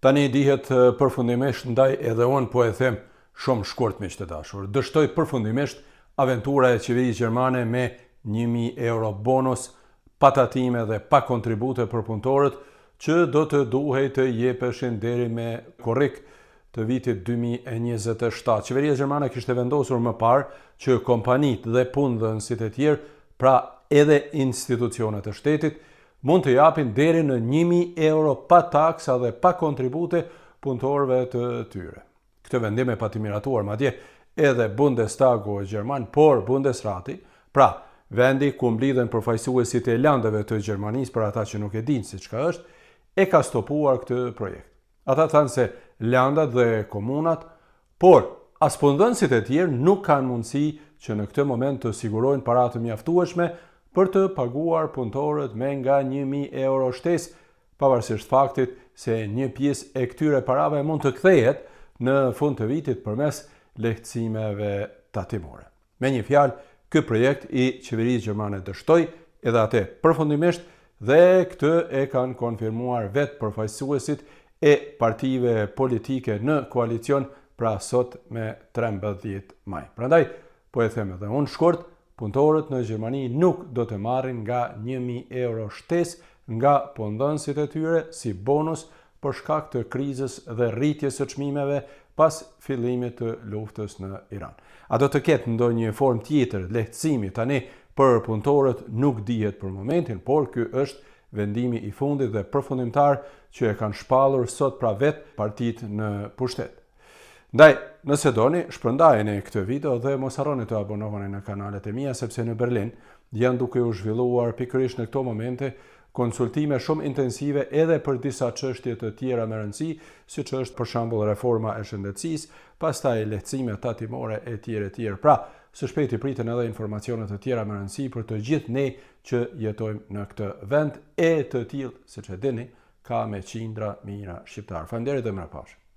Tani dihet përfundimisht, ndaj edhe unë po e them shumë shkurt miq të dashur. Dështoi përfundimisht aventura e qeverisë gjermane me 1000 euro bonus pa tatime dhe pa kontribute për punëtorët që do të duhej të jepeshin deri me korrik të vitit 2027. Qeveria gjermane kishte vendosur më parë që kompanitë dhe punëdhënësit e tjerë, pra edhe institucionet e shtetit, mund të japin deri në 1000 euro pa taksa dhe pa kontribute punëtorëve të tyre. Këtë vendim e pati miratuar madje edhe Bundestagu gjerman, por Bundesrati, pra vendi ku mblidhen përfaqësuesit e landeve të Gjermanisë për ata që nuk e dinë se çka është, e ka stopuar këtë projekt. Ata thanë se landat dhe komunat, por as punëdhënësit e tjerë nuk kanë mundësi që në këtë moment të sigurojnë para të mjaftueshme për të paguar punëtorët me nga 1000 euro shtesë, pavarësisht faktit se një pjesë e këtyre parave mund të kthehet në fund të vitit përmes lehtësimeve tatimore. Me një fjalë, ky projekt i qeverisë gjermane dështoi edhe atë përfundimisht dhe këtë e kanë konfirmuar vetë përfaqësuesit e partive politike në koalicion, pra sot me 13 maj. Prandaj, po e them edhe unë shkurt, punëtorët në Gjermani nuk do të marrin nga 1000 euro shtesë nga punëdhënësit e tyre si bonus për shkak të krizës dhe rritjes së çmimeve pas fillimit të luftës në Iran. A do të ketë ndonjë formë tjetër lehtësimi tani për punëtorët nuk dihet për momentin, por ky është vendimi i fundit dhe përfundimtar që e kanë shpallur sot pra vetë partitë në pushtet. Ndaj, nëse doni, shpërndajeni këtë video dhe mos harroni të abonoheni në kanalet e mia sepse në Berlin janë duke u zhvilluar pikërisht në këto momente konsultime shumë intensive edhe për disa çështje të tjera me rëndësi, siç është për shembull reforma e shëndetësisë, pastaj lehtësime tatimore e tjerë e tjerë. Pra, së shpejti priten edhe informacione të tjera me rëndësi për të gjithë ne që jetojmë në këtë vend e të tillë, siç e dini, ka me qindra mijëra shqiptarë. Faleminderit dhe mirupafshim.